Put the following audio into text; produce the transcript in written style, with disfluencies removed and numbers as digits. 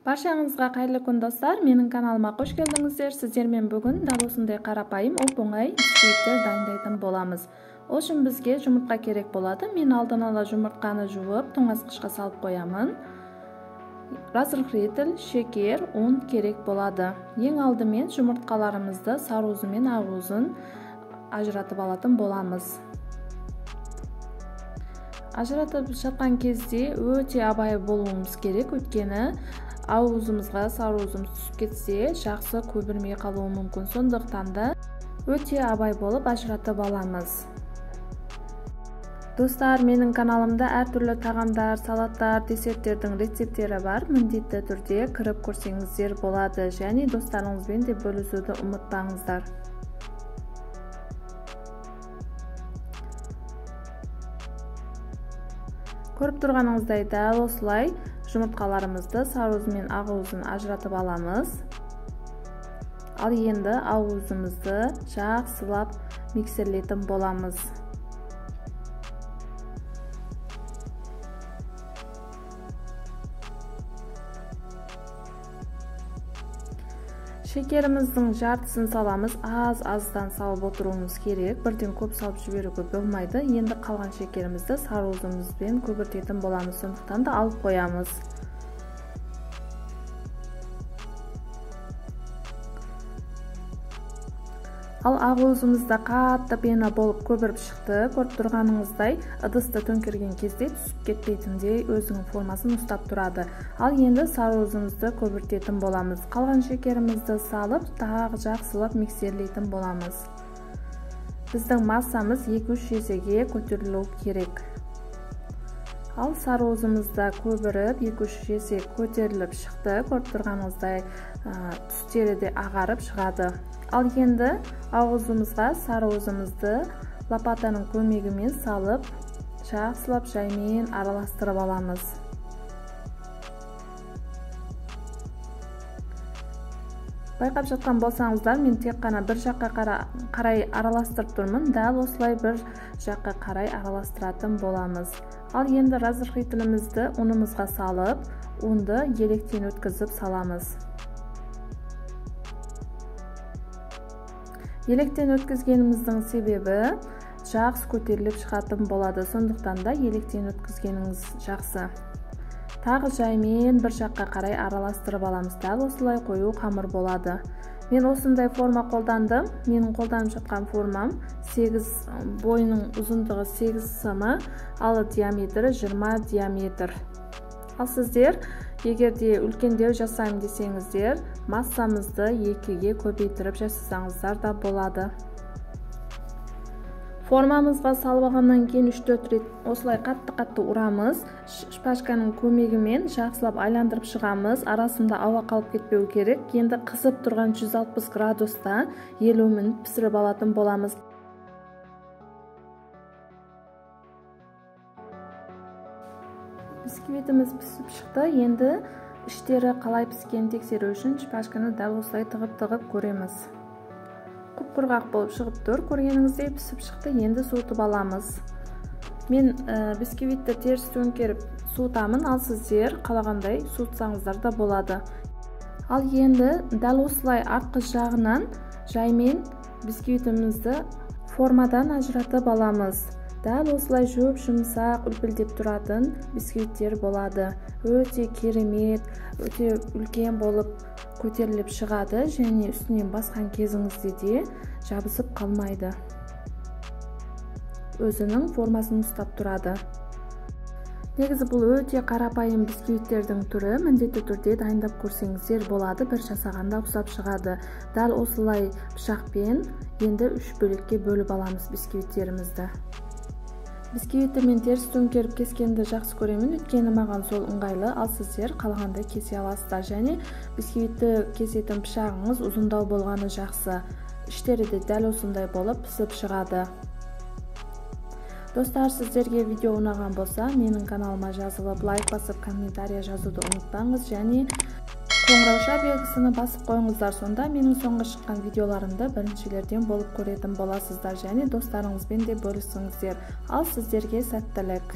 Баршаңызға қайырлы күн достар, менің каналыма қош келдіңіздер. Сіздермен бүгін дәл осындай қарапайым оп-оңай бисквиттер дайындайтын боламыз. Ол үшін бізге жұмыртқа керек болады. Мен алдын ала жұмыртқаны жуып, тоңазытқышқа салып қоямын. Разрыхлитель, шекер, ұн керек болады. Ең алдымен жұмыртқаларымызды сары уызы мен ақ уызын ажыратып алатын боламыз. Ажыратып жатқан кезде өте абай болуымыз керек, өйткені ауызымызға сары уызымыз түсіп кетсе, жақсы көбірмей қалуы мүмкін. Сондықтан да өте абай болып ажыратып аламыз. Достар, менің каналымда әртүрлі тағамдар, салаттар, десерттердің рецепттері бар. Міндетті түрде кіріп көрсеңіздер болады және достарыңызбен де бөлісуді ұмытпаңыздар. Көріп тұрғаныңыздай дәл осылай жұмыртқаларымызды сары уызы мен ақ уызын ажыратып аламыз. Ал енді ақ уызымызды жақсылап миксерлейтін боламыз. Шекеріміздің жартысын саламыз, аз-аздан салып отыруымыз керек, бірден көп салып жіберуге болмайды. Енді қалған шекерімізді сары уызымызбен көбіртетін боламыз, сондықтан да алып қоямыз. Ал ақ уызымыз да қатты пена болып көбіріп шықты. Көріп тұрғаныңыздай, ыдысты төңкерген кезде түсіп кетпейтіндей өзінің формасын ұстап тұрады. Ал енді сары уызымызды көбіртетін боламыз. Қалған шекерімізді салып, тағы жақсылап миксерлейтін боламыз. Біздің массамыз 2-3 есеге көтерілу керек. Ал сары уызымыз да көбіріп, 2-3 есе көтеріліп шықты. Көріп тұрғаныңыздай, түстері де ағарып шығады. Ал енді ауызымызға сары уызымызды лопатаның көмегімен салып, жақсылап жаймен араластырып аламыз. Байқап жатқан болсаңыздар, мен тек қана бір жаққа қарай араластырып тұрмын. Дәл осылай бір жаққа қарай араластыратын боламыз. Ал енді разрыхлителімізді ұнымызға салып, ұнды електен өткізіп саламыз. Електен өткізгеніміздің себебі жақсы көтеріліп шығатын болады. Сондықтан да електен өткізгеніңіз жақсы. Тағы жаймен бір жаққа қарай араластырып аламыз. Дәл осылай қою қамыр болады. Мен осындай форма қолдандым. Менің қолданып жатқан формам 8, бойының ұзындығы 8 см, ал диаметрі 20 диаметр. Ал сіздер егер де үлкендеу жасаймын десеңіздер, массамызды 2-ге көбейтіріп жасасаңыздар да болады. Формамызға салып алғаннан кейін 3-4 рет осылай қатты-қатты ұрамыз. Шпажканың көмегімен жақсылап айландырып шығамыз. Арасында ауа қалып кетпеу керек. Енді қызып тұрған 160 градуста 50 минут пісіріп алатын боламыз. Бисквитіміз пісіп шықты. Енді іштері қалай піскенін тексеру үшін шпажканы дәл осылай тығып-тығып көреміз. Құп-құрғақ болып шығып тұр. Көргеніңіздей пісіп шықты. Енді суытып аламыз. Мен бисквитті теріс төңкеріп суытамын, ал сіздер қалағандай суытсаңыздар да болады. Ал енді дәл осылай артқы жағынан жаймен бисквитімізді формадан ажыратып аламыз. Дәл осылай жұп-жұмсақ үлпілдеп тұратын бисквиттер болады. Өте керемет, өте үлкен болып көтеріліп шығады және үстінен басқан кезіңізде де жабысып қалмайды. Өзінің формасын ұстап тұрады. Негізі бұл өте қарапайым бисквиттердің түрі, міндетті түрде дайындап көрсеңіздер болады, бір жасағанда ұқсап шығады. Дәл осылай пышақпен енді 3 бөлікке бөліп аламыз бисквиттерімізді. Бисквитті мен теріс төңкеріп кескенді жақсы көремін, өйткені маған сол ыңғайлы, ал сіздер қалағандай кесе аласыздар. Және бисквитті кесетін пышағыңыз ұзындау болғаны жақсы. Іштері де дәл осындай болып пісіп шығады. Достар, сіздерге видео ұнаған болса, менің каналыма жазылып, лайк басып, комментария жазуды ұмытпаңыз және қоңырауша белгісini басып қойыңыздар. Сонда менің соңғы шыққан видеоларымды біріншілерден болып көретін боласыздар және достарыңызбен де бөлісіңіздер. Ал сіздерге сәттілік.